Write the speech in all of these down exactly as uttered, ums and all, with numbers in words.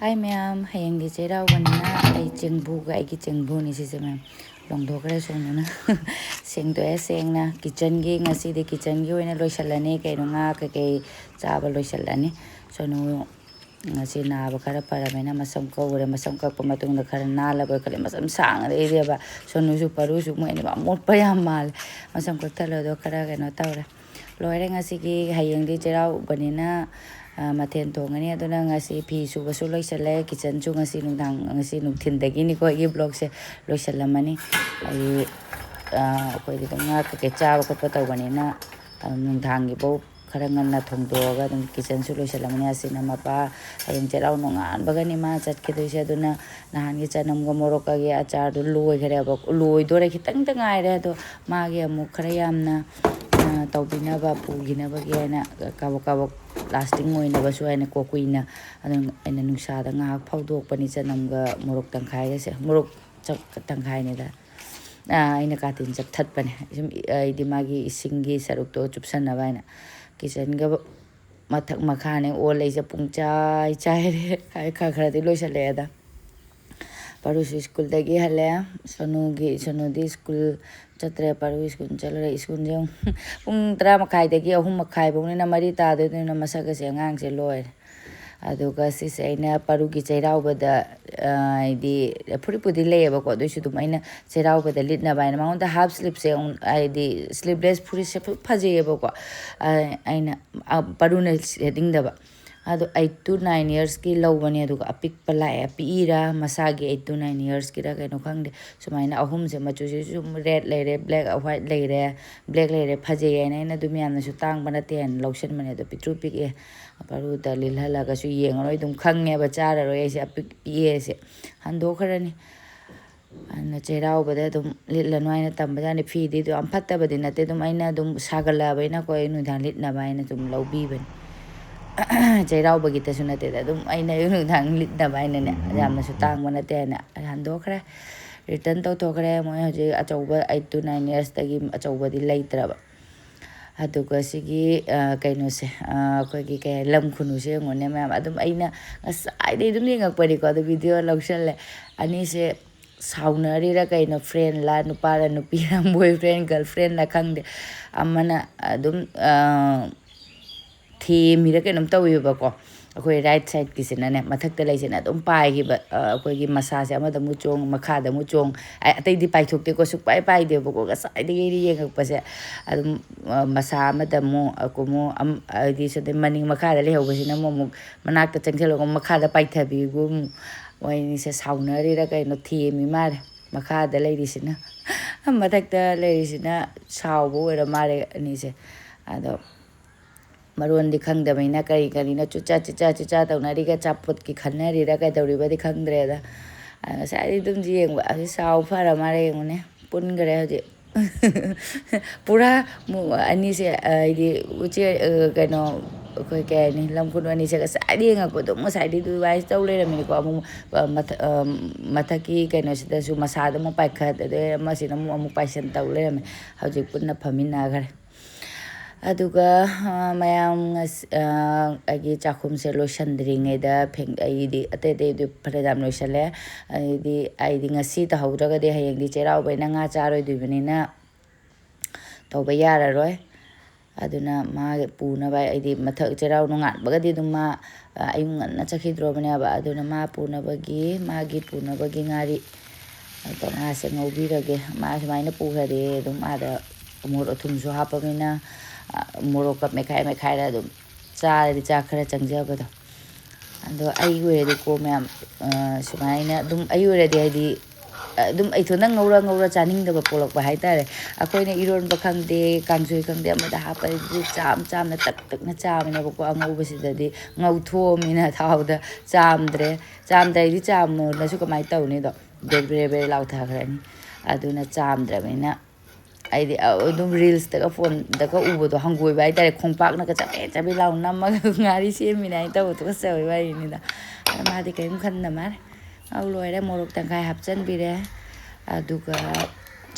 ꯍꯥꯏ ꯃꯌꯥꯝ, ꯍꯌꯦꯡꯗꯤ ꯆꯩꯔꯥꯎꯕꯅꯤꯅ ꯑꯩ ꯆꯦꯡꯕꯨꯒ, ꯑꯩꯒꯤ ꯆꯦꯡꯕꯨꯅꯤ ꯁꯤꯁꯦ ꯃꯌꯥꯝ꯫ ꯂꯣꯡꯊꯣꯛꯈ꯭ꯔꯦ ꯁꯣꯅꯨꯅ꯫ ꯁꯦꯡꯗꯣꯛꯑꯦ ꯁꯦꯡꯅ꯫ ꯀꯤꯠꯆꯟꯒꯤ, ꯉꯁꯤꯗꯤ ꯀꯤꯠꯆꯟꯒꯤ ꯑꯣꯏꯅ ꯂꯣꯏꯁꯤꯜꯂꯅꯤ꯫ ꯀꯩꯅꯣ, ꯉꯥ ꯀꯩꯀꯩ ꯆꯥꯕ ꯂꯣꯏꯁꯤꯜꯂꯅꯤ꯫ ꯁꯣꯅꯨ ꯉꯁꯤ ꯅꯥꯕ ꯈꯔ ꯐꯔꯕꯅꯤꯅ ꯃꯁꯝ ꯀꯛꯎꯔꯦ꯫ ꯃꯁꯝ ꯀꯛꯄ ꯃꯇꯨꯡꯗ ꯈꯔ ꯅꯥꯜꯂꯕꯣꯏ ꯈꯜꯂꯤ꯫ ꯃꯁꯝ ꯁꯥꯡꯅ ꯂꯩꯔꯦꯕ꯫ ꯁꯣꯅꯨꯁꯨ ꯄꯥꯔꯨꯁꯨ ꯃꯣꯏ ꯑꯅꯤꯃꯛ ꯑꯃꯣꯠꯄ ꯌꯥꯝ ꯃꯥꯜꯂꯦ꯫ ꯃꯁꯝ ꯀꯛꯊꯠꯂꯣ, ꯑꯗꯣ ꯈꯔ ꯀꯩꯅꯣ ꯇꯧꯔꯦ꯫ ꯂꯣꯏꯔꯦ ꯉꯁꯤꯒꯤ꯫ ꯍꯌꯦꯡꯗꯤ ꯆꯩꯔꯥꯎꯕꯅꯤꯅ, ꯑ, ꯃꯊꯦꯜ ꯊꯣꯡꯉꯅꯤ꯫ ꯑꯗꯨꯅ ꯉꯁꯤ ꯐꯤ ꯁꯨꯕꯁꯨ ꯂꯣꯏꯁꯤꯜꯂꯦ꯫ ꯀꯤꯠꯆꯟꯁꯨ ꯉꯁꯤ ꯅꯨꯡꯗꯥꯡ, ꯉꯁꯤ ꯅꯨꯡꯊꯤꯟꯗꯒꯤꯅꯤꯀꯣ ꯑꯩꯒꯤ ꯕ꯭ꯂꯣꯛꯁꯦ ꯂꯣꯏꯁꯤꯜꯂꯝꯃꯅꯤ꯫ ꯑꯩ, ꯑ, ꯑꯩꯈꯣꯏꯗꯤ ꯑꯗꯨꯝ ꯉꯥ ꯀꯩꯀꯩ ꯆꯥꯕ ꯈꯣꯠꯄ ꯇꯧꯕꯅꯤꯅ, ꯑ, ꯅꯨꯡꯗꯥꯡꯒꯤꯐꯧ ꯈꯔ ꯉꯟꯅ ꯊꯣꯡꯗꯣꯛꯑꯒ ꯑꯗꯨꯝ ꯀꯤꯠꯆꯟꯁꯨ ꯂꯣꯏꯁꯤꯜꯂꯝꯃꯅꯤ꯫ ꯑꯁꯤꯅ ꯃꯄꯥ ꯍꯌꯦꯡ ꯆꯩꯔꯥꯎ ꯅꯣꯡꯉꯥꯟꯕꯒꯅꯤ ꯃꯥ ꯆꯠꯈꯤꯗꯣꯏꯁꯦ꯫ ꯑꯗꯨꯅ ꯅꯍꯥꯟꯒꯤ ꯆꯅꯝꯒ ꯃꯣꯔꯣꯛꯀꯒꯤ ꯑꯆꯥꯔꯗꯨ ꯂꯣꯏꯈ꯭ꯔꯦꯕ, ꯂꯣꯏꯗꯣꯔꯦ, ꯈꯤꯇꯪꯇ ꯉꯥꯏꯔꯦ꯫ ꯑꯗꯣ ꯃꯥꯒꯤ ꯑꯃꯨꯛ ꯈꯔ ꯌꯥꯝꯅ, ꯑ, ꯇꯧꯕꯤꯅꯕ, ꯄꯨꯈꯤꯅꯕꯒꯤ ꯍꯥꯏꯅ ꯀꯥꯕꯛ ꯀꯥꯕꯛ ꯂꯥꯁꯇꯤꯡ ꯑꯣꯏꯅꯕꯁꯨ ꯍꯥꯏꯅꯀꯣ, ꯀꯨꯏꯅ꯫ ꯑꯗꯨꯝ ꯑꯩꯅ ꯅꯨꯡꯁꯥꯗ ꯉꯥꯏꯍꯥꯛ ꯐꯧꯗꯣꯛꯄꯅꯤ, ꯆꯅꯝꯒ ꯃꯣꯔꯣꯛ ꯇꯪꯈꯥꯏꯒꯁꯦ, ꯃꯣꯔꯣꯛ ꯆꯞ-, ꯇꯪꯈꯥꯏꯅꯤꯗ꯫ ꯑ, ꯑꯩꯅ ꯀꯥꯇꯤꯟ ꯆꯞꯊꯠꯄꯅꯦ꯫ ꯁꯨꯝ, ꯑꯩꯗꯤ ꯃꯥꯒꯤ ꯏꯁꯤꯡꯒꯤ ꯁꯔꯨꯛꯇꯣ ꯆꯨꯞꯁꯟꯅꯕ ꯍꯥꯏꯅ꯫ ꯀꯤꯠꯆꯟꯒ ꯃꯊꯛ ꯃꯈꯥꯅꯦ ꯑꯣꯜꯂꯛꯏꯁꯦ, ꯄꯨꯡ ꯆꯥꯏ ꯆꯥꯏꯔꯦ꯫ ꯈꯔ ꯈꯔꯗꯤ ꯂꯣꯏꯁꯤꯜꯂꯛꯑꯦꯗ꯫ ꯄꯥꯔꯨꯁꯨ ꯁ꯭ꯀꯨꯜꯗꯒꯤ ꯍꯜꯂꯛꯑꯦ꯫ ꯁꯣꯅꯨꯒꯤ, ꯁꯣꯅꯨꯗꯤ ꯁ꯭ꯀꯨꯜ ꯆꯠꯇ꯭ꯔꯦ, ꯄꯥꯔꯨ ꯁ꯭ꯀꯨꯜ ꯆꯠꯂꯨꯔꯦ꯫ ꯁ꯭ꯀꯨꯜꯁꯦ ꯌꯦꯡꯉꯨ, ꯄꯨꯡ ꯇꯔꯥ ꯃꯈꯥꯏꯗꯒꯤ ꯑꯍꯨꯝ ꯃꯈꯥꯏ ꯐꯥꯎꯅꯤꯅ, ꯃꯔꯤ ꯇꯥꯗꯣꯏꯅꯤꯅ ꯃꯁꯛ ꯑꯁꯦ ꯑꯉꯥꯡꯁꯦ ꯂꯣꯏꯔꯦ꯫ ꯑꯗꯨꯒ ꯁꯤꯁꯦ ꯑꯩꯅ ꯄꯥꯔꯨꯒꯤ ꯆꯩꯔꯥꯎꯕꯗ, ꯑ, ꯍꯥꯏꯗꯤ ꯐꯨꯔꯤꯠꯄꯨꯗꯤ ꯂꯩꯌꯦꯕꯀꯣ, ꯑꯗꯨꯏꯁꯨ ꯑꯗꯨꯝ ꯑꯩꯅ ꯆꯩꯔꯥꯎꯕꯗ ꯂꯤꯠꯅꯕ ꯍꯥꯏꯅ ꯃꯉꯣꯟꯗ ꯍꯥꯞ ꯁ꯭ꯂꯤꯞꯁꯦ ꯑꯃꯨꯛ, ꯍꯥꯏꯗꯤ ꯁ꯭ꯂꯤꯞꯂꯦꯁ ꯐꯨꯔꯤꯠꯁꯦ ꯐ-, ꯐꯖꯩꯌꯦꯕꯀꯣ꯫ ꯑ, ꯑꯩꯅ, ꯑ, ꯄꯥꯔꯨꯅ ꯁꯦꯠꯅꯤꯡꯗꯕ꯫ ꯑꯗꯣ eight to nine yearsꯀꯤ ꯂꯧꯕꯅꯦ, ꯑꯗꯨꯒ ꯑꯄꯤꯛꯄ ꯂꯥꯛꯑꯦ꯫ ꯄꯤꯛꯏꯔꯥ ꯃꯁꯥꯒꯤ eight to nine yearsꯀꯤꯔ ꯀꯩꯅꯣ ꯈꯪꯗꯦ꯫ ꯁꯨꯃꯥꯏꯅ ꯑꯍꯨꯝꯁꯦ, ꯃꯆꯨꯁꯤꯁꯨ ꯁꯨꯝ red ꯂꯩꯔꯦ, black, white ꯂꯩꯔꯦ, black ꯂꯩꯔꯦ, ꯐꯖꯩ ꯍꯥꯏꯅ ꯑꯩꯅ ꯑꯗꯨꯝ ꯌꯥꯝꯅꯁꯨ ꯇꯥꯡꯕ ꯅꯠꯇꯦ ꯍꯥꯏꯅ ꯂꯧꯁꯟꯕꯅꯦ꯫ ꯑꯗꯣ ꯄꯤꯛꯇ꯭ꯔꯨ ꯄꯤꯛꯑꯦ꯫ ꯄꯥꯔꯨꯗ ꯂꯤꯠꯍꯜꯂꯒꯁꯨ ꯌꯦꯡꯉꯔꯣꯏ, ꯑꯗꯨꯝ ꯈꯪꯉꯦꯕ ꯆꯥꯔꯔꯣꯏ ꯑꯩꯁꯦ, ꯑꯄꯤꯛ ꯄꯤꯛꯑꯦꯁꯦ꯫ ꯍꯟꯗꯣꯛꯈ꯭ꯔꯅꯤ꯫ ꯑꯗꯨꯅ ꯆꯩꯔꯥꯎꯕꯗ ꯑꯗꯨꯝ ꯂꯤꯠꯂꯅꯨ ꯍꯥꯏꯅ ꯇꯝꯕꯖꯥꯠꯅꯤ꯫ ꯐꯤꯗꯤ ꯑꯗꯨ ꯌꯥꯝ ꯐꯠꯇꯕꯗꯤ ꯅꯠꯇꯦ, ꯑꯗꯨꯝ ꯑꯩꯅ ꯑꯗꯨꯝ ꯁꯥꯒꯠꯂꯛꯑꯕꯅꯤꯅꯀꯣ, ꯑꯩ ꯅꯨꯡꯗꯥꯡ ꯂꯤꯠꯅꯕ ꯍꯥꯏꯅ ꯑꯗꯨꯝ ꯂꯧꯕꯤꯕꯅꯤ꯫ ꯆꯩꯔꯥꯎꯕꯒꯤꯇꯁꯨ ꯅꯠꯇꯦꯗ, ꯑꯗꯨꯝ ꯑꯩꯅ ꯑꯌꯨꯛ ꯅꯨꯡꯗꯥꯡ ꯂꯤꯠꯅꯕ ꯍꯥꯏꯅꯅꯦ, ꯌꯥꯝꯅꯁꯨ ꯇꯥꯡꯕ ꯅꯠꯇꯦ ꯍꯥꯏꯅ ꯍꯟꯗꯣꯛꯈ꯭ꯔꯦ, return ꯇꯧꯊꯣꯛꯈ꯭ꯔꯦ꯫ ꯃꯣꯏ ꯍꯧꯖꯤꯛ ꯑꯆꯧꯕ eight to nine yearsꯇꯒꯤ ꯑꯆꯧꯕꯗꯤ ꯂꯩꯇ꯭ꯔꯕ꯫ ꯑꯗꯨꯒ ꯁꯤꯒꯤ ꯀꯩꯅꯣꯁꯦ, ꯑꯩꯈꯣꯏꯒꯤ ꯀꯩ ꯍꯥꯏ, ꯂꯝ ꯈꯨꯅꯨꯁꯦ ꯌꯦꯡꯉꯨꯅꯦ ꯃꯌꯥꯝ꯫ ꯑꯗꯨꯝ ꯑꯩꯅ ꯉꯁꯥꯏꯗꯩ ꯑꯗꯨꯝ ꯌꯦꯡꯉꯛꯄꯅꯤꯀꯣ, ꯑꯗꯨ ꯚꯤꯗꯤꯑꯣ ꯂꯧꯁꯜꯂꯦ꯫ ꯑꯅꯤꯁꯦ ꯁꯥꯎꯅꯔꯤꯔ ꯀꯩꯅꯣ, ꯐ꯭ꯔꯦꯟꯂ ꯅꯨꯄꯥꯔ ꯅꯨꯄꯤꯔ, ꯕꯣꯏ ꯐ꯭ꯔꯦꯟ ꯒꯔꯜ ꯐ꯭ꯔꯦꯟꯂ ꯈꯪꯗꯦ, ꯑꯃꯅ ꯑꯗꯨꯝ ꯊꯦꯝꯃꯤꯔ ꯀꯩꯅꯣꯝ ꯇꯧꯋꯦꯕꯀꯣ꯫ ꯑꯩꯈꯣꯏ ꯔꯥꯏꯠ ꯁꯥꯏꯠꯀꯤꯁꯤꯅꯅꯦ, ꯃꯊꯛꯇ ꯂꯩꯁꯤꯅ ꯑꯗꯨꯝ ꯄꯥꯏꯈꯤꯕ꯫ ꯑꯩꯈꯣꯏꯒꯤ ꯃꯁꯥꯁꯦ ꯑꯃꯗ ꯑꯃꯨꯛ ꯆꯣꯡ, ꯃꯈꯥꯗ ꯑꯃꯨꯛ ꯆꯣꯡ꯫ ꯑꯇꯩꯗꯤ ꯄꯥꯏꯊꯣꯛꯇꯦꯀꯣ, ꯁꯨꯛꯄꯥꯏ ꯄꯥꯏꯗꯦꯕꯀꯣ꯫ ꯉꯁꯥꯏꯗꯒꯤ ꯑꯩꯅ ꯌꯦꯡꯉꯛꯄꯁꯦ ꯑꯗꯨꯝ ꯃꯁꯥ ꯑꯃꯗ ꯑꯃꯨꯛ ꯑꯃꯨꯛ ꯍꯥꯏꯗꯤ ꯁꯤꯗ ꯃꯅꯤꯡ ꯃꯈꯥꯗ ꯂꯩꯍꯧꯕꯁꯤꯅ ꯑꯃꯨꯛ ꯑꯃꯨꯛ ꯃꯅꯥꯛꯇ ꯆꯪꯁꯤꯜꯂꯒ ꯃꯈꯥꯗ ꯄꯥꯏꯊꯕꯤꯒꯨꯝ꯫ ꯃꯣꯏ ꯑꯅꯤꯁꯦ ꯁꯥꯎꯅꯔꯤꯔ ꯀꯩꯅꯣ, ꯊꯦꯝꯃꯤ ꯃꯥꯜꯂꯦ ꯃꯈꯥꯗ ꯂꯩꯔꯤꯁꯤꯅ꯫ ꯃꯊꯛꯇ ꯂꯩꯔꯤꯁꯤꯅ ꯁꯥꯎꯕ ꯑꯣꯏꯔ ꯃꯥꯜꯂꯦ ꯑꯅꯤꯁꯦ꯫ ꯑꯗꯣ ꯃꯔꯣꯟꯗꯤ ꯈꯪꯗꯕꯅꯤꯅ ꯀꯔꯤ ꯀꯔꯤꯅꯣ ꯆꯨꯆꯥ ꯆꯨꯆꯥ ꯆꯨꯆꯥ ꯇꯧꯅꯔꯤꯒ, ꯑꯆꯥꯄꯣꯠꯀꯤ ꯈꯟꯅꯔꯤꯔ ꯀꯩꯗꯧꯔꯤꯕꯗꯤ ꯈꯪꯗ꯭ꯔꯦꯗ꯫ ꯑ, ꯉꯁꯥꯏꯗꯤ ꯑꯗꯨꯝ ꯌꯦꯡꯕ, ꯑꯁꯤ ꯁꯥꯎ ꯐꯔ ꯃꯥꯜꯂꯦ ꯌꯦꯡꯉꯨꯅꯦ, ꯄꯨꯟꯈ꯭ꯔꯦ ꯍꯧꯖꯤꯛ꯫ ꯄꯨꯔꯥ ꯑꯅꯤꯁꯦ, ꯍꯥꯏꯗꯤ ꯎꯆꯦꯛ, ꯀꯩꯅꯣ, ꯑꯩꯈꯣꯏ ꯀꯩ ꯍꯥꯏꯅꯤ, ꯂꯝ ꯈꯨꯅꯨ ꯑꯅꯤꯁꯦ ꯉꯁꯥꯏꯗꯤ ꯌꯦꯡꯉꯛꯄꯗꯣ ꯑꯗꯨꯝ ꯉꯁꯥꯏꯗꯤ ꯑꯗꯨꯃꯥꯏꯅ ꯇꯧ ꯂꯩꯔꯝꯃꯤꯅꯤꯀꯣ꯫ ꯑꯃꯨꯛ ꯃꯊꯛꯀꯤ ꯀꯩꯅꯣꯁꯤꯗꯁꯨ ꯃꯁꯥꯗ ꯑꯃꯨꯛ ꯄꯥꯏꯈꯠ, ꯑꯗꯩ ꯑꯃꯁꯤꯅ ꯑꯃꯨꯛ ꯑꯃꯨꯛ ꯄꯥꯏꯁꯟ ꯇꯧ ꯂꯩꯔꯝꯃꯦ꯫ ꯍꯧꯖꯤꯛ ꯄꯨꯟꯅ ꯐꯝꯃꯤꯟꯅꯈ꯭ꯔꯦ꯫ ꯑꯗꯨꯒ ꯃꯌꯥꯝ ꯑꯩꯒꯤ ꯆꯥꯛꯈꯨꯝꯁꯦ ꯂꯣꯏꯁꯤꯟꯗ꯭ꯔꯤꯉꯩꯗ ꯑꯩꯗꯤ ꯑꯇꯩ ꯑꯇꯩꯗꯤ ꯐꯅꯌꯥꯝ ꯂꯣꯏꯁꯤꯜꯂꯦ꯫ ꯑꯩꯗꯤ ꯑꯩꯗꯤ ꯉꯁꯤ ꯇꯧꯍꯧꯗ꯭ꯔꯒꯗꯤ ꯍꯌꯦꯡꯗꯤ ꯆꯩꯔꯥꯎꯕꯩꯅ ꯉꯥ ꯆꯥꯔꯣꯏꯗꯣꯏꯕꯅꯤꯅ ꯇꯧꯕ ꯌꯥꯔꯔꯣꯏ꯫ ꯑꯗꯨꯅ ꯃꯥ ꯄꯨꯅꯕ ꯑꯩꯗꯤ ꯃꯊꯛ ꯆꯩꯔꯥꯎ ꯅꯣꯡꯉꯥꯟꯕꯒꯗꯤ ꯑꯗꯨꯝ ꯃꯥ ꯑꯌꯨꯛ ꯉꯟꯅ ꯆꯠꯈꯤꯗ꯭ꯔꯣꯕꯅꯦꯕ꯫ ꯑꯗꯨꯅ ꯃꯥ ꯄꯨꯅꯕꯒꯤ, ꯃꯥꯒꯤ ꯄꯨꯅꯕꯒꯤ ꯉꯥꯔꯤ ꯑꯗꯣ ꯉꯥꯁꯦ ꯉꯧꯕꯤꯔꯒꯦ꯫ ꯃꯥ ꯁꯨꯃꯥꯏꯅ ꯄꯨꯈ꯭ꯔꯗꯤ ꯑꯗꯨꯝ ꯑꯥꯗ ꯃꯣꯔꯣꯛ ꯑꯊꯨꯝꯁꯨ ꯍꯥꯞꯄꯅꯤꯅ, ꯃꯣꯔꯣꯛꯀ ꯃꯦꯠꯈꯥꯏ ꯃꯦꯠꯈꯥꯏꯔ ꯑꯗꯨꯝ ꯆꯥꯔꯗꯤ ꯆꯥꯛ ꯈꯔ ꯆꯪꯖꯕꯗꯣ꯫ ꯑꯗꯣ ꯑꯩꯒꯤ ꯑꯣꯏꯔꯗꯤꯀꯣ ꯃꯌꯥꯝ, ꯁꯨꯃꯥꯏꯅ ꯑꯗꯨꯝ ꯑꯩ ꯑꯣꯏꯔꯗꯤ ꯍꯥꯏꯗꯤ ꯑꯗꯨꯝ ꯑꯩ ꯏꯊꯟꯗ ꯉꯧꯔ ꯉꯧꯔ ꯆꯥꯅꯤꯡꯗꯕ ꯄꯣꯛꯂꯛꯄ ꯍꯥꯏꯇꯥꯔꯦ꯫ ꯑꯩꯈꯣꯏꯅ ꯏꯔꯣꯟꯕ ꯈꯪꯗꯦ, ꯀꯥꯡꯁꯣꯏ ꯈꯪꯗꯦ, ꯑꯃꯗ ꯍꯥꯞꯄꯗꯤ ꯆꯥꯝ ꯆꯥꯝꯅ ꯇꯛ ꯇꯛꯅ ꯆꯥꯕꯅꯦꯕꯀꯣ꯫ ꯑꯉꯧꯕꯁꯤꯗꯗꯤ ꯉꯧꯊꯣꯛꯑꯃꯤꯅ ꯊꯥꯎꯗ ꯆꯥꯝꯗ꯭ꯔꯦ꯫ ꯆꯥꯝꯗ꯭ꯔꯗꯤ ꯆꯥꯝꯃꯨꯔꯁꯨ ꯀꯃꯥꯏꯅ ꯇꯧꯅꯤꯗꯣ? ꯕꯦꯔꯦ ꯕꯦꯔꯦ ꯕꯦꯔꯦ ꯂꯥꯎꯊꯈ꯭ꯔꯅꯤ꯫ ꯑꯗꯨꯅ ꯆꯥꯝꯗ꯭ꯔꯕꯅꯤꯅ ꯑꯩꯗꯤ ꯑꯗꯨꯝ ꯔꯤꯜꯁꯇꯒ ꯐꯣꯟꯗꯒ ꯎꯕꯗꯣ, ꯍꯪꯒꯣꯏꯕ ꯍꯥꯏꯇꯥꯔꯦ꯫ ꯈꯣꯡꯄꯥꯛꯅꯒ ꯆꯕꯦꯠ ꯆꯕꯦꯠ ꯂꯥꯎ ꯅꯝꯃꯒ ꯉꯥꯔꯤ ꯁꯦꯝꯃꯤꯅꯦ ꯍꯥꯏꯅ ꯇꯧꯕꯗꯣ, ꯇꯨꯀꯠꯆꯕꯩ ꯋꯥꯔꯤꯅꯤꯗ꯫ ꯑꯗ ꯃꯥꯗꯤ ꯀꯔꯤꯝ ꯈꯟꯗ ꯃꯥꯜꯂꯦ꯫ ꯉꯧ ꯂꯣꯏꯔꯦ, ꯃꯣꯔꯣꯛ ꯇꯪꯈꯥꯏ ꯍꯥꯞꯆꯤꯟꯕꯤꯔꯦ꯫ ꯑꯗꯨꯒ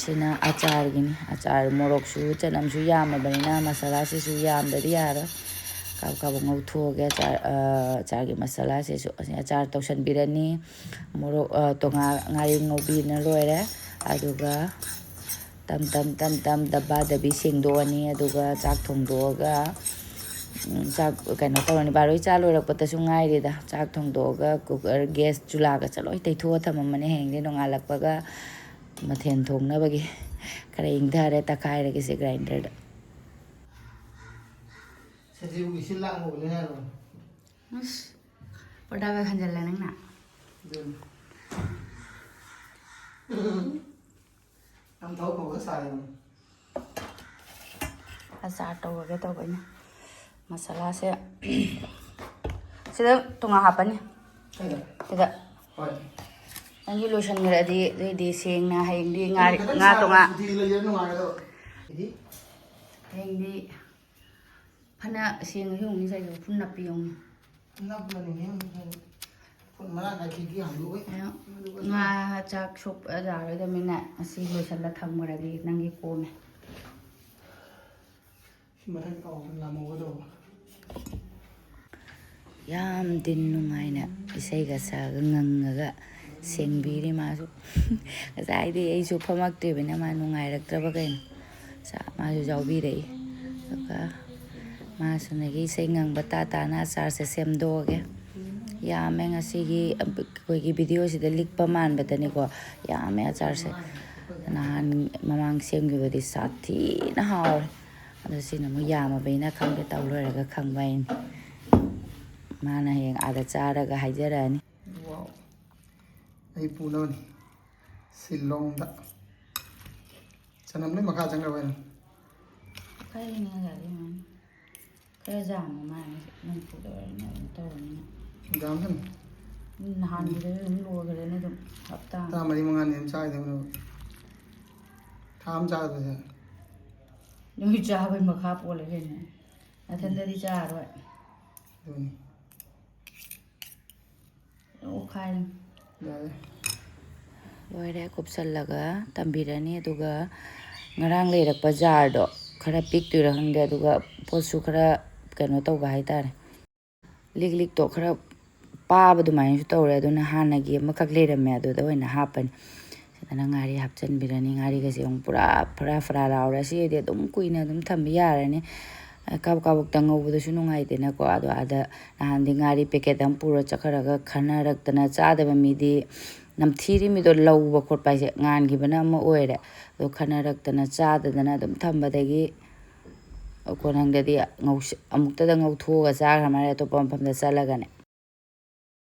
ꯁꯤꯅ ꯑꯆꯥꯔꯒꯤꯅꯤ꯫ ꯑꯆꯥꯔ, ꯃꯣꯔꯣꯛꯁꯨ ꯆꯅꯝꯁꯨ ꯌꯥꯝꯃꯕꯅꯤꯅ ꯃꯁꯥꯂꯥꯁꯤꯁꯨ ꯌꯥꯝꯗꯗꯤ ꯌꯥꯔꯣꯏ꯫ ꯀꯥꯕꯛ ꯀꯥꯕꯛ ꯉꯧꯊꯣꯛꯑꯒꯦ ꯑꯆꯥꯔ, ꯑ, ꯑꯆꯥꯔꯒꯤ ꯃꯁꯥꯂꯥꯁꯤꯁꯨ꯫ ꯑꯁꯤ ꯑꯆꯥꯔ ꯇꯧꯁꯟꯕꯤꯔꯅꯤ꯫ ꯃꯣꯔꯣꯛ, ꯑ, ꯇꯣꯉꯥ-, ꯉꯥꯔꯤ ꯉꯧꯕꯤꯅ ꯂꯣꯏꯔꯦ꯫ ꯑꯗꯨꯒ ꯇꯝ ꯇꯝ ꯇꯝ ꯇꯝ ꯗꯕꯥ ꯗꯕꯤ ꯁꯦꯡꯗꯣꯛꯑꯅꯤ꯫ ꯑꯗꯨꯒ ꯆꯥꯛ ꯊꯣꯡꯗꯣꯛꯑꯒ, ꯎꯝ, ꯆꯥꯛ ꯀꯩꯅꯣ ꯇꯧꯔꯅꯤ꯫ ꯕꯥꯔꯣꯏ ꯆꯥ ꯂꯣꯏꯔꯛꯄꯗꯁꯨ ꯉꯥꯏꯔꯤꯗ꯫ ꯆꯥꯛ ꯊꯣꯡꯗꯣꯛꯑꯒ ꯀꯨꯀꯔ, ꯒ꯭ꯌꯥꯁ ꯆꯨꯂꯥꯒꯁꯦ ꯂꯣꯏ ꯇꯩꯊꯣꯛꯑ ꯊꯝꯃꯝꯃꯅꯤ꯫ ꯍꯌꯦꯡꯗꯤ ꯅꯣꯡꯉꯥꯜꯂꯛꯄꯒ ꯃꯊꯦꯜ ꯊꯣꯡꯅꯕꯒꯤ ꯈꯔ ꯏꯪꯊꯔꯦ, ꯇꯛꯈꯥꯏꯔꯒꯦꯁꯦ ꯒ꯭ꯔꯥꯏꯟꯗꯔꯗ꯫ ꯁꯖꯤꯕꯨ ꯏꯁꯤꯡ ꯂꯥꯡ ꯍꯧꯕꯅꯦ ꯍꯥꯏꯔꯣ? ꯑꯁ, ꯄꯣꯔꯗꯥꯒ ꯈꯟꯖꯜꯂꯦ ꯅꯪꯅ꯫ ꯑꯗꯨꯅꯤ꯫ ꯌꯥꯝ ꯊꯕꯛ ꯐꯕ ꯁꯥꯏꯌꯦ꯫ ꯑꯆꯥꯔ ꯇꯧꯔꯒꯦ ꯇꯧꯕ ꯑꯩꯅ꯫ ꯃꯁꯥꯂꯥꯁꯦ ꯁꯤꯗ ꯇꯣꯉꯥꯟ ꯍꯥꯞꯄꯅꯤ꯫ ꯀꯩꯗ? ꯁꯤꯗ꯫ ꯍꯣꯏ꯫ ꯅꯪꯒꯤ ꯂꯣꯏꯁꯟꯈ꯭ꯔꯗꯤ ꯑꯗꯨꯏꯗꯤ ꯁꯦꯡꯅ ꯍꯌꯦꯡꯗꯤ ꯉꯥ, ꯑꯩ ꯈꯤꯇꯪ ꯉꯥ ꯁꯥꯡꯅ ꯇꯣꯉꯥꯟ꯫ ꯁꯨꯇꯤ ꯂꯩꯌꯦ, ꯅꯨꯡꯉꯥꯏꯒꯗꯕ꯫ ꯏꯗꯤ? ꯍꯌꯦꯡꯗꯤ ꯐꯅ ꯁꯦꯡꯉꯁꯨ ꯑꯃꯨꯛ ꯉꯁꯥꯏꯒꯤ ꯎꯐꯨꯟ ꯅꯞꯄꯤ ꯑꯃꯨꯛ꯫ ꯅꯞꯄꯅꯤꯅꯦ, ꯎꯐꯨꯟ ꯃꯔꯥꯡ ꯀꯥꯏ ꯈꯤꯔꯀꯤ ꯍꯥꯡꯗꯣꯛꯑꯣꯏ꯫ ꯑꯗꯣ ꯑꯗꯨꯒ ꯉꯥ ꯆꯥꯛ ꯁꯨꯞ ꯌꯥꯔꯣꯏꯗꯕꯅꯤꯅ ꯉꯁꯤ ꯂꯣꯏꯁꯤꯜꯂ ꯊꯝꯈ꯭ꯔꯗꯤ ꯅꯪꯒꯤ ꯀꯣꯝꯃꯦ꯫ ꯁꯤ ꯃꯊꯛ ꯀꯥꯎꯗꯅ ꯂꯥꯝꯍꯧꯒꯗꯧꯕ꯫ ꯌꯥꯝ ꯗꯤꯟ ꯅꯨꯡꯉꯥꯏꯅ ꯏꯁꯩꯒ ꯁꯛꯑꯒ ꯉꯪꯉꯒ ꯁꯦꯡꯕꯤꯔꯤ ꯃꯥꯁꯨ꯫ ꯉꯁꯥꯏꯗꯤ ꯑꯩꯁꯨ ꯐꯝꯃꯛꯇ꯭ꯔꯤꯕꯅꯤꯅ ꯃꯥ ꯅꯨꯡꯉꯥꯏꯔꯛꯇ꯭ꯔꯕ ꯀꯩꯅꯣ꯫ ꯁꯥ-, ꯃꯥꯁꯨ ꯌꯥꯎꯕꯤꯔꯛꯏ꯫ ꯑꯗꯨꯒ ꯃꯥꯁꯨꯅꯒꯤ ꯏꯁꯩ ꯉꯪꯕ ꯇꯥ ꯇꯥꯅ ꯑꯆꯥꯔꯁꯦ ꯁꯦꯝꯗꯣꯛꯑꯒꯦ꯫ ꯌꯥꯝꯃꯦ ꯉꯁꯤꯒꯤ ꯑꯩꯈꯣꯏꯒꯤ ꯚꯤꯗꯤꯑꯣꯁꯤꯗ ꯂꯤꯛꯄ ꯃꯥꯟꯕꯗꯅꯤꯀꯣ, ꯌꯥꯝꯃꯦ ꯑꯆꯥꯔꯁꯦ꯫ ꯅꯍꯥꯟ ꯃꯃꯥꯡ ꯁꯦꯝꯈꯤꯕꯗꯤ ꯁꯥꯊꯤꯅ ꯍꯥꯎꯔꯦ꯫ ꯑꯗꯣ ꯁꯤꯅ ꯑꯃꯨꯛ ꯌꯥꯝꯃꯕꯅꯤꯅ ꯈꯪꯗꯦ, ꯇꯧ ꯂꯣꯏꯔꯒ ꯈꯪꯕ ꯍꯥꯏꯅꯤ꯫ ꯃꯥꯅ ꯍꯌꯦꯡ ꯑꯥꯗ ꯆꯥꯔꯒ ꯍꯥꯏꯖꯔꯛꯑꯅꯤ꯫ ꯋꯥꯎ꯫ ꯑꯩ ꯄꯨꯅꯕꯅꯤ꯫ ꯁꯤꯂꯣꯡꯗ꯫ ꯆꯅꯝ ꯂꯣꯏ ꯃꯈꯥ ꯆꯪꯈ꯭ꯔꯕ ꯍꯥꯏꯅ? ꯈꯔ ꯍꯦꯟꯅ ꯉꯁꯥꯏꯗꯩ ꯃꯥꯅ ꯈꯔ ꯌꯥꯝꯕ ꯃꯥꯜꯂꯦ, ꯅꯝꯐꯨꯗ ꯑꯣꯏꯔꯝꯅꯤ ꯑꯗꯨꯝ ꯇꯧꯔꯕꯅꯤꯅ꯫ ꯌꯥꯝꯁꯅꯨ꯫ ꯅꯍꯥꯟꯒꯤꯗꯨꯁꯨ ꯑꯗꯨꯝ ꯂꯣꯏꯈ꯭ꯔꯦꯅꯦ ꯑꯗꯨꯝ ꯍꯞꯇꯥ ꯑꯃ꯫ ꯍꯞꯇꯥ ꯃꯔꯤ ꯃꯉꯥꯅꯤ ꯑꯗꯨꯝ ꯆꯥꯈꯤꯗꯕꯅꯦꯕ꯫ ꯊꯥ ꯑꯃ ꯆꯥꯒꯗꯕꯁꯦ꯫ ꯅꯣꯏ ꯆꯥꯕꯩ ꯃꯈꯥ ꯄꯣꯜꯂꯦ ꯀꯩꯅꯣ꯫ ꯅꯊꯟꯗꯗꯤ ꯆꯥꯔꯣꯏ꯫ ꯑꯗꯨꯅꯤ꯫ ꯑꯣꯈꯥꯏꯔꯦ꯫ ꯌꯥꯔꯦ꯫ ꯂꯣꯏꯔꯦ, ꯀꯨꯞꯁꯜꯂꯒ ꯊꯝꯕꯤꯔꯅꯤ꯫ ꯑꯗꯨꯒ ꯉꯔꯥꯡ ꯂꯩꯔꯛꯄ ꯖꯥꯔꯗꯣ ꯈꯔ ꯄꯤꯛꯇꯣꯏꯔꯥ ꯈꯪꯗꯦ, ꯑꯗꯨꯒ ꯄꯣꯠꯁꯨ ꯈꯔ ꯀꯩꯅꯣ ꯇꯧꯕ ꯍꯥꯏꯇꯥꯔꯦ, ꯂꯤꯛ ꯂꯤꯛꯇꯣ ꯈꯔ ꯄꯥꯕ ꯑꯗꯨꯃꯥꯏꯅꯁꯨ ꯇꯧꯔꯦ꯫ ꯑꯗꯨꯅ ꯍꯥꯟꯅꯒꯤ ꯑꯃꯈꯛ ꯂꯩꯔꯝꯃꯦ, ꯑꯗꯨꯗ ꯑꯣꯏꯅ ꯍꯥꯞꯄꯅꯤ꯫ ꯁꯤꯗꯅ ꯉꯥꯔꯤ ꯍꯥꯞꯆꯤꯟꯕꯤꯔꯅꯤ꯫ ꯉꯥꯔꯤꯒꯁꯦ ꯑꯃꯨꯛ ꯄꯨꯔꯥ ꯐꯔꯥ ꯐꯔꯥ ꯂꯥꯎꯔꯦ꯫ ꯑꯁꯤꯗꯤ ꯑꯗꯨꯝ ꯀꯨꯏꯅ ꯑꯗꯨꯝ ꯊꯝꯕ ꯌꯥꯔꯅꯤ꯫ ꯀꯥꯕꯛ ꯀꯥꯕꯛꯇ ꯉꯧꯕꯗꯁꯨ ꯅꯨꯡꯉꯥꯏꯇꯦꯅꯀꯣ꯫ ꯑꯗꯣ ꯑꯥꯗ ꯅꯍꯥꯟꯗꯤ ꯉꯥꯔꯤ ꯄꯦꯀꯦꯠ ꯑꯃ ꯄꯨꯔ ꯆꯠꯈ꯭ꯔꯒ ꯈꯟꯅꯔꯛꯇꯅ ꯆꯥꯗꯕ ꯃꯤꯗꯤ, ꯅꯝꯊꯤꯔꯤꯃꯤꯗꯣ ꯂꯧꯕ ꯈꯣꯠꯄ ꯍꯥꯏꯁꯦ ꯉꯥꯟꯈꯤꯕꯅ ꯑꯃ ꯑꯣꯏꯔꯦ꯫ ꯑꯗꯣ ꯈꯟꯅꯔꯛꯇꯅ ꯆꯥꯗꯗꯅ ꯑꯗꯨꯝ ꯊꯝꯕꯗꯒꯤ ꯀꯣꯟꯊꯪꯗꯗꯤ ꯉꯧꯁ-, ꯑꯃꯨꯛꯇꯗ ꯉꯧꯊꯣꯛꯑꯒ ꯆꯥꯈ꯭ꯔ ꯃꯥꯜꯂꯦ, ꯑꯇꯣꯞꯄ ꯃꯐꯝꯗ ꯆꯠꯂꯒꯅꯦ꯫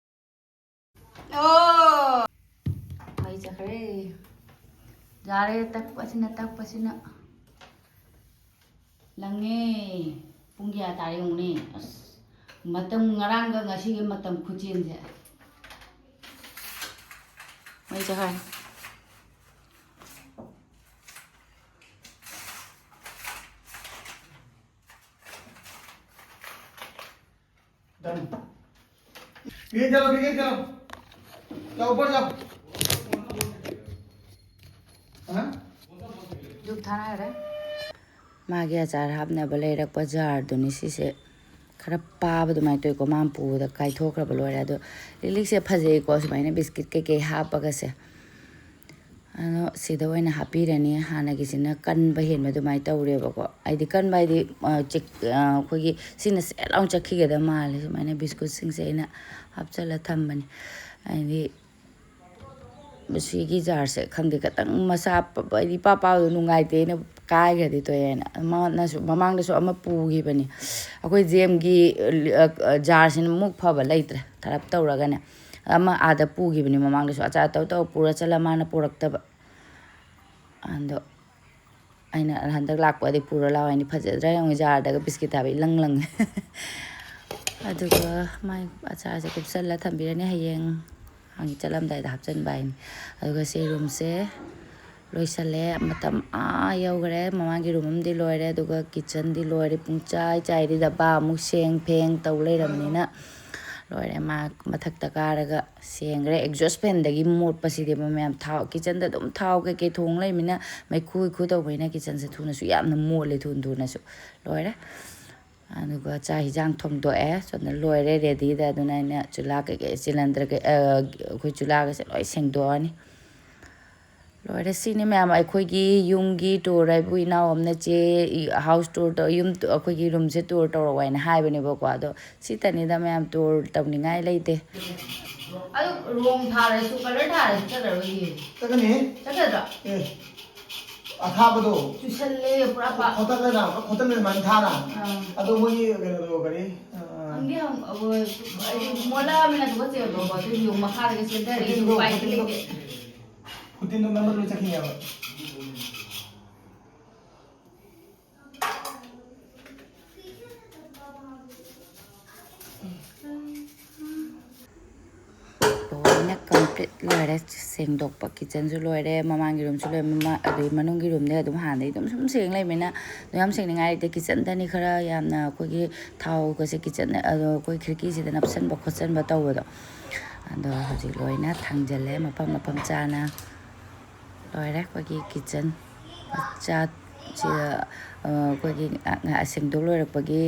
ꯑꯣ! ꯃꯩ ꯆꯠꯈ꯭ꯔꯦ꯫ ꯌꯥꯔꯦ, ꯇꯛꯄꯁꯤꯅ, ꯇꯛꯄꯁꯤꯅ꯫ ꯂꯪꯉꯦ꯫ ꯄꯨꯡ ꯀꯌꯥ ꯇꯥꯔꯦ ꯌꯦꯡꯉꯨꯅꯦ꯫ ꯑꯁ, ꯃꯇꯝ, ꯉꯔꯥꯡꯒ ꯉꯁꯤꯒꯤ ꯃꯇꯝ ꯈꯨꯆꯦꯟꯁꯦ꯫ ꯃꯩ ꯆꯠꯈ꯭ꯔꯦ꯫ Done. ये चलो, ये चलो। जाओ, ऊपर जाओ। हाँ? ꯙꯨꯞ ꯊꯥꯅꯈ꯭ꯔꯦ꯫ ꯃꯥꯒꯤ ꯑꯆꯥꯔ ꯍꯥꯞꯅꯕ ꯂꯩꯔꯛꯄ ꯖꯥꯔꯗꯨꯅꯤ ꯁꯤꯁꯦ꯫ ꯈꯔ ꯄꯥꯕ ꯑꯗꯨꯃꯥꯏꯅ ꯇꯧꯏꯀꯣ, ꯃꯥꯅ ꯄꯨꯕꯗ ꯀꯥꯏꯊꯣꯛꯈ꯭ꯔꯕ ꯂꯣꯏꯔꯦ꯫ ꯑꯗꯣ ꯂꯤꯛꯂꯤꯛꯁꯦ ꯐꯖꯩꯀꯣ, ꯁꯨꯃꯥꯏꯅ ꯕꯤꯁꯀꯤꯠ ꯀꯩꯀꯩ ꯍꯥꯞꯄꯒꯁꯦ꯫ ꯑꯗꯣ ꯁꯤꯗ ꯑꯣꯏꯅ ꯍꯥꯞꯄꯤꯔꯅꯤ꯫ ꯍꯥꯟꯅꯒꯤꯁꯤꯅ ꯀꯟꯕ ꯍꯦꯟꯕ ꯑꯗꯨꯃꯥꯏꯅ ꯇꯧꯔꯦꯕꯀꯣ꯫ ꯍꯥꯏꯗꯤ ꯀꯟꯕ ꯍꯥꯏꯗꯤ, ꯑ, ꯆꯤꯛ-, ꯑ, ꯑꯩꯈꯣꯏꯒꯤ ꯁꯤꯅ ꯁꯦꯠ ꯂꯥꯎꯅ ꯆꯠꯈꯤꯒꯗꯕ ꯃꯥꯜꯂꯦ, ꯁꯨꯃꯥꯏꯅ ꯕꯤꯁꯀꯨꯠꯁꯤꯡꯁꯦ ꯑꯩꯅ ꯍꯥꯞꯆꯤꯜꯂ ꯊꯝꯕꯅꯤ꯫ ꯍꯥꯏꯗꯤ ꯁꯤꯒꯤ ꯖꯥꯔꯁꯦ ꯈꯪꯗꯦ, ꯈꯤꯇꯪ ꯃꯁꯥ ꯄ-, ꯍꯥꯏꯗꯤ ꯏꯄꯥ ꯄꯥꯕꯗꯣ ꯅꯨꯡꯉꯥꯏꯇꯦꯅ ꯀꯥꯏꯈ꯭ꯔꯗꯤ ꯇꯣꯛꯑꯦꯅ꯫ ꯃꯥꯅꯁꯨ, ꯃꯃꯥꯡꯗꯁꯨ ꯑꯃ ꯄꯨꯈꯤꯕꯅꯤ꯫ ꯑꯩꯈꯣꯏ ꯖꯦꯝꯒꯤ, ꯑ, ꯑ, ꯖꯥꯔꯁꯤꯅ ꯑꯃꯨꯛ ꯐꯕ ꯂꯩꯇ꯭ꯔꯦ, ꯊꯔꯞ ꯇꯧꯔꯒꯅꯦ꯫ ꯑꯃ ꯑꯥꯗ ꯄꯨꯈꯤꯕꯅꯤ ꯃꯃꯥꯡꯗꯁꯨ, ꯑꯆꯥ ꯑꯇꯧ ꯇꯧ ꯄꯨꯔ ꯆꯠꯂ ꯃꯥꯅ ꯄꯨꯔꯛꯇꯕ꯫ ꯑꯗꯣ ꯑꯩꯅ ꯍꯟꯗꯛ ꯂꯥꯛꯄꯗꯤ ꯄꯨꯔ ꯂꯥꯛꯑꯣ ꯍꯥꯏꯅꯤ꯫ ꯐꯖꯗ꯭ꯔꯥ ꯌꯦꯡꯉꯨ, ꯖꯥꯔꯗꯒ ꯕꯤꯁꯀꯤꯠ ꯍꯥꯞꯄ ꯏꯂꯪ ꯂꯪꯉꯦ꯫ ꯑꯗꯨꯒ ꯃꯥꯏ ꯑꯆꯥꯔꯁꯦ ꯀꯨꯞꯁꯜꯂ ꯊꯝꯕꯤꯔꯅꯤ, ꯍꯌꯦꯡ ꯍꯪꯆꯤꯠ ꯆꯠꯂꯝꯗꯥꯏꯗ ꯍꯥꯞꯆꯤꯟꯕ ꯍꯥꯏꯅꯤ꯫ ꯑꯗꯨꯒ ꯁꯤ ꯔꯨꯝꯁꯦ ꯂꯣꯏꯁꯜꯂꯦ꯫ ꯃꯇꯝ ꯑꯥ ꯌꯧꯈ꯭ꯔꯦ꯫ ꯃꯃꯥꯡꯒꯤ ꯔꯨꯝ ꯑꯃꯗꯤ ꯂꯣꯏꯔꯦ, ꯑꯗꯨꯒ ꯀꯤꯠꯆꯟꯗꯤ ꯂꯣꯏꯔꯦ꯫ ꯄꯨꯡ ꯆꯥꯏ ꯆꯥꯏꯔꯤ, ꯗꯕꯥ ꯑꯃꯨꯛ ꯁꯦꯡ ꯐꯦꯡ ꯇꯧ ꯂꯩꯔꯕꯅꯤꯅ ꯂꯣꯏꯔꯦ, ꯃꯥ ꯃꯊꯛꯇ ꯀꯥꯔꯒ ꯁꯦꯡꯈ꯭ꯔꯦ꯫ ꯑꯦꯛꯖꯣꯁ ꯐꯦꯟꯗꯒꯤ ꯃꯣꯠꯄꯁꯤꯗꯤꯕ ꯃꯌꯥꯝ, ꯊꯥꯎ, ꯀꯤꯠꯆꯟꯗ ꯑꯗꯨꯝ ꯊꯥꯎ ꯀꯩꯀꯩ ꯊꯣꯡ ꯂꯩꯃꯤꯅ, ꯃꯩꯈꯨ ꯃꯩꯈꯨ ꯇꯧꯕꯅꯤꯅ ꯀꯤꯠꯆꯟꯁꯦ ꯊꯨꯅꯁꯨ ꯌꯥꯝꯅ ꯃꯣꯠꯂꯦ, ꯊꯨꯅ ꯊꯨꯅꯁꯨ꯫ ꯂꯣꯏꯔꯦ꯫ ꯑꯗꯨꯒ ꯆꯥꯛ ꯍꯤꯟꯖꯥꯡ ꯊꯣꯡꯗꯣꯛꯑꯦ꯫ ꯁꯣꯝꯗ ꯂꯣꯏꯔꯦ, ꯔꯦꯗꯤꯗ꯫ ꯑꯗꯨꯅ ꯑꯩꯅ ꯆꯨꯂꯥ ꯀꯩꯀꯩ, ꯁꯤꯂꯤꯟꯗꯔ ꯀꯩ-, ꯑ, ꯑꯩꯈꯣꯏ ꯆꯨꯂꯥꯒꯁꯦ ꯂꯣꯏ ꯁꯦꯡꯗꯣꯛꯑꯅꯤ꯫ ꯂꯣꯏꯔꯦ꯫ ꯁꯤꯅꯤ ꯃꯌꯥꯝ, ꯑꯩꯈꯣꯏꯒꯤ ꯌꯨꯝꯒꯤ ꯇꯨꯔ ꯍꯥꯏꯕꯨ, ꯏꯅꯥꯎ ꯑꯃꯅ ꯆꯦ, ꯍꯥꯎꯁ ꯇꯨꯔ ꯇꯧ-, ꯌꯨꯝ, ꯑꯩꯈꯣꯏꯒꯤ ꯔꯨꯝꯁꯦ ꯇꯨꯔ ꯇꯧꯔꯛꯑꯣ ꯍꯥꯏꯅ ꯍꯥꯏꯕꯅꯦꯕꯀꯣ꯫ ꯑꯗꯣ ꯁꯤꯇꯅꯤꯗ ꯃꯌꯥꯝ, ꯇꯨꯔ ꯇꯧꯅꯤꯡꯉꯥꯏ ꯂꯩꯇꯦ꯫ ꯑꯗꯨ ꯔꯣꯡ ꯊꯥꯔꯁꯨ, ꯀꯂꯔ ꯊꯥꯔꯁꯨ ꯆꯠꯂꯔꯣꯏꯌꯦ꯫ ꯆꯠꯀꯅꯤ꯫ ꯆꯠꯀꯗ꯭ꯔꯣ? ꯑꯦ, ꯑꯊꯥꯕꯗꯣ꯫ ꯆꯨꯁꯜꯂꯦ ꯄꯨꯔꯥ ꯄꯥꯛ꯫ ꯈꯣꯠꯇꯠꯂꯒ, ꯈꯣꯠꯇꯠꯂꯒ ꯑꯗꯨꯃꯥꯏꯅ ꯊꯥꯔ꯫ ꯑꯥ꯫ ꯑꯗꯣ ꯃꯣꯏꯒꯤ ꯀꯩꯅꯣꯗꯣ ꯀꯔꯤ? ꯑꯥ꯫ ꯍꯪꯗꯤ ꯍꯪ-, ꯑ, ꯍꯥꯏꯗꯤ ꯃꯣꯠꯂꯛꯑꯃꯤꯅ ꯇꯨꯀꯠꯆꯩꯕꯀꯣ, ꯑꯗꯨ ꯌꯦꯡꯉꯨ ꯃꯈꯥꯗꯒ ꯆꯦꯟꯊꯔꯛꯏ, ꯐꯨꯇꯤꯟꯗꯣ, ꯎꯄꯥꯏ ꯐꯨꯇꯤꯟꯗꯣ, ꯂꯩꯇꯦ꯫ ꯐꯨꯇꯤꯟꯗꯣ ꯅꯝꯕ ꯂꯣꯏ ꯆꯠꯈꯤꯅꯦꯕ꯫ ꯂꯣꯏꯅ ꯀꯝꯄ꯭ꯂꯤꯠ ꯂꯣꯏꯔꯦ꯫ ꯁꯦꯡꯗꯣꯛꯄ, ꯀꯤꯠꯆꯟꯁꯨ ꯂꯣꯏꯔꯦ, ꯃꯃꯥꯡꯒꯤ ꯔꯨꯝꯁꯨ ꯂꯣꯏꯔꯦ, ꯃꯃꯥ-, ꯑꯗꯨꯒꯤ ꯃꯅꯨꯡꯒꯤ ꯔꯨꯝꯗꯤ ꯑꯗꯨꯝ ꯍꯥꯟꯅꯗꯒꯤ ꯑꯗꯨꯝ ꯁꯨꯝ ꯁꯦꯡ ꯂꯩꯕꯅꯤꯅ ꯑꯗꯨ ꯌꯥꯝ ꯁꯦꯡꯅꯤꯡꯉꯥꯏ ꯂꯩꯇꯦ꯫ ꯀꯤꯠꯆꯟꯗꯅꯤ ꯈꯔ ꯌꯥꯝꯅ ꯑꯩꯈꯣꯏꯒꯤ ꯊꯥꯎꯒꯁꯦ ꯀꯤꯠꯆꯟ, ꯑꯗꯣ ꯑꯩꯈꯣꯏ ꯈꯤꯔꯀꯤꯁꯤꯗ ꯅꯞꯁꯟꯕ ꯈꯣꯠꯆꯟꯕ ꯇꯧꯕꯗꯣ꯫ ꯑꯗꯣ ꯍꯧꯖꯤꯛ ꯂꯣꯏꯅ ꯊꯥꯡꯖꯜꯂꯦ ꯃꯐꯝ ꯃꯐꯝ ꯆꯥꯅ꯫ ꯂꯣꯏꯔꯦ ꯑꯩꯈꯣꯏꯒꯤ ꯀꯤꯠꯆꯟ ꯃꯆꯥ꯫ ꯁꯤꯗ, ꯑ, ꯑꯩꯈꯣꯏꯒꯤ ꯉ-, ꯉ-, ꯁꯦꯡꯗꯣꯛ ꯂꯣꯏꯔꯛꯄꯒꯤ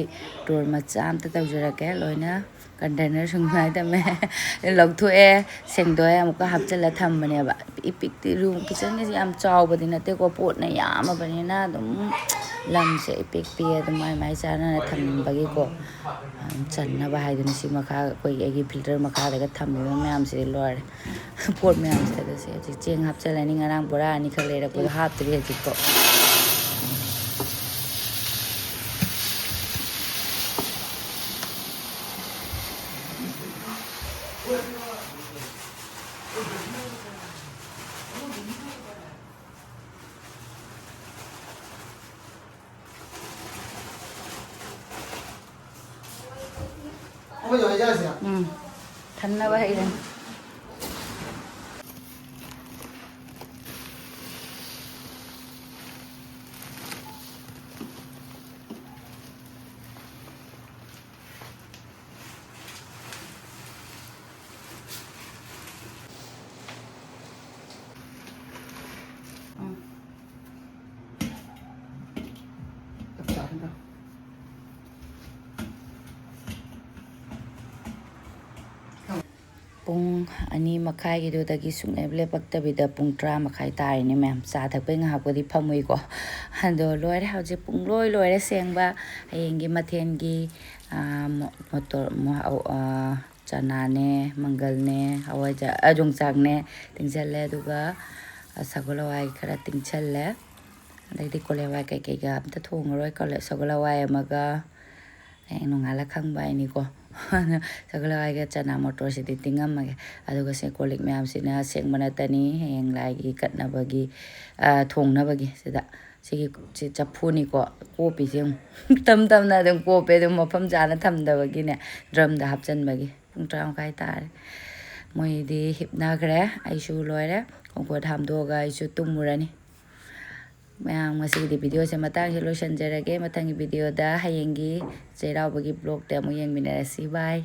ꯇꯨꯔ ꯃꯆꯥ ꯑꯝꯇ ꯇꯧꯖꯔꯛꯀꯦ꯫ ꯂꯣꯏꯅ ꯀꯟꯇꯦꯅꯔ ꯁꯨꯃꯥꯏꯅ ꯊꯝꯃꯦ꯫ ꯂꯧꯊꯣꯛꯑꯦ, ꯁꯦꯡꯗꯣꯛꯑꯦ, ꯑꯃꯨꯛꯀ ꯍꯥꯞꯆꯤꯜꯂ ꯊꯝꯕꯅꯦꯕ꯫ ꯏꯄꯤꯛꯇꯤ ꯔꯨꯝ, ꯀꯤꯠꯆꯟꯒꯤꯁꯦ ꯌꯥꯝ ꯆꯥꯎꯕꯗꯤ ꯅꯠꯇꯦꯀꯣ, ꯄꯣꯠꯅ ꯌꯥꯝꯃꯕꯅꯤꯅ ꯑꯗꯨꯝ ꯂꯝꯁꯦ ꯏꯄꯤꯛ ꯄꯤꯛꯑꯦ꯫ ꯑꯗꯨꯝ ꯃꯥꯏ ꯃꯥꯏ ꯆꯥꯟꯅꯅ ꯊꯝꯕꯒꯤꯀꯣ, ꯑꯗꯨꯝ ꯆꯟꯅꯕ ꯍꯥꯏꯗꯨꯅ ꯁꯤ ꯃꯈꯥ, ꯑꯩꯈꯣꯏꯒꯤ, ꯑꯩꯒꯤ ꯐꯤꯜꯇꯔ ꯃꯈꯥꯗꯒ ꯊꯝꯃꯤꯕ ꯃꯌꯥꯝꯁꯤꯗꯤ ꯂꯣꯏꯔꯦ꯫ ꯄꯣꯠ ꯃꯌꯥꯝꯁꯦ꯫ ꯑꯗꯨ ꯁꯤ ꯍꯧꯖꯤꯛ ꯆꯦꯡ ꯍꯥꯞꯆꯤꯜꯂꯅꯤ, ꯉꯔꯥꯡ ꯕꯣꯔꯥ ꯑꯅꯤꯈꯛ ꯂꯩꯔꯛꯄꯗꯣ ꯍꯥꯞꯇ꯭ꯔꯤ ꯍꯧꯖꯤꯛꯐꯥꯎ꯫ ꯎꯝ, ꯊꯟꯅꯕ ꯍꯩꯔꯦ꯫ ꯄꯨꯡ ꯑꯅꯤ ꯃꯈꯥꯏꯒꯤꯗꯨꯗꯒꯤ ꯁꯨꯡꯂꯦꯞ ꯂꯦꯞꯄꯛꯇꯕꯤꯗ ꯄꯨꯡ ꯇꯔꯥ ꯃꯈꯥꯏ ꯇꯥꯔꯤꯅꯦ ꯃꯌꯥꯝ꯫ ꯆꯥ ꯊꯛꯄꯩ ꯉꯥꯏꯍꯥꯛꯄꯨꯗꯤ ꯐꯝꯃꯨꯏꯀꯣ꯫ ꯑꯗꯣ ꯂꯣꯏꯔꯦ, ꯍꯧꯖꯤꯛ ꯄꯨꯡ ꯂꯣꯏ ꯂꯣꯏꯔꯦ ꯁꯦꯡꯕ꯫ ꯍꯌꯦꯡꯒꯤ ꯃꯊꯦꯜꯒꯤ, ꯑꯥ, ꯃꯣ-, ꯃꯣꯇꯣꯔ, ꯃꯣ-, ꯑꯧ, ꯑꯥ, ꯆꯅꯥꯅꯦ, ꯃꯪꯒꯜꯅꯦ, ꯍꯋꯥꯏꯖꯥ-, ꯑ, ꯌꯣꯡꯆꯥꯛꯅꯦ ꯇꯤꯡꯁꯜꯂꯦ, ꯑꯗꯨꯒ, ꯑ, ꯁꯒꯣꯜ ꯍꯋꯥꯏ ꯈꯔ ꯇꯤꯡꯁꯜꯂꯦ꯫ ꯑꯗꯩꯗꯤ ꯀꯣꯂꯤ ꯍꯋꯥꯏ ꯀꯩꯀꯩꯒ ꯑꯝꯇ ꯊꯣꯡꯉꯔꯣꯏ꯫ ꯀꯣꯂꯤ-, ꯁꯒꯣꯜ ꯍꯋꯥꯏ ꯑꯃꯒ, ꯍꯌꯦꯡ ꯅꯣꯡꯉꯥꯜꯂ ꯈꯪꯕ ꯍꯥꯏꯅꯤꯀꯣ꯫ ꯁꯒꯣꯜ ꯍꯋꯥꯏꯒ ꯆꯅꯥ ꯃꯣꯇꯣꯔꯁꯤꯗꯤ ꯇꯤꯡꯉꯝꯃꯒꯦ꯫ ꯑꯗꯨꯒ ꯁꯤ ꯀꯣꯜ ꯂꯤꯛ ꯃꯌꯥꯝꯁꯤꯅ ꯁꯦꯡꯕ ꯅꯠꯇꯅꯤ, ꯍꯌꯦꯡ ꯂꯥꯏꯒꯤ ꯀꯠꯅꯕꯒꯤ, ꯑ, ꯊꯣꯡꯅꯕꯒꯤ꯫ ꯁꯤꯗ ꯁꯤꯒꯤ, ꯁꯤ ꯆꯐꯨꯅꯤꯀꯣ, ꯀꯣꯞꯄꯤꯁꯦ ꯌꯦꯡꯉꯨ꯫ ꯇꯝ ꯇꯝꯅ ꯑꯗꯨꯝ ꯀꯣꯞꯄꯦ, ꯑꯗꯨꯝ ꯃꯐꯝ ꯆꯥꯅ ꯊꯝꯗꯕꯒꯤꯅꯦ, ꯗ꯭ꯔꯝꯗ ꯍꯥꯞꯆꯤꯟꯕꯒꯤ꯫ ꯄꯨꯡ ꯇꯔꯥ ꯃꯈꯥꯏ ꯇꯥꯔꯦ꯫ ꯃꯣꯏꯗꯤ ꯍꯤꯞꯅꯈ꯭ꯔꯦ, ꯑꯩꯁꯨ ꯂꯣꯏꯔꯦ꯫ ꯈꯣꯡꯀꯣꯠ ꯍꯥꯝꯗꯣꯛꯑꯒ ꯑꯩꯁꯨ ꯇꯨꯝꯃꯨꯔꯅꯤ꯫ ꯃꯌꯥꯝ, ꯉꯁꯤꯒꯤꯗꯤ ꯚꯤꯗꯤꯑꯣꯁꯦ ꯃꯇꯥꯡꯁꯦ ꯂꯣꯏꯁꯤꯟꯖꯔꯒꯦ꯫ ꯃꯊꯪꯒꯤ ꯚꯤꯗꯤꯑꯣꯗ, ꯍꯌꯦꯡꯒꯤ ꯆꯩꯔꯥꯎꯕꯒꯤ ꯕ꯭ꯂꯣꯛꯇ ꯑꯃꯨꯛ ꯌꯦꯡꯃꯤꯟꯅꯔꯁꯤ꯫ ꯕꯥꯏ꯫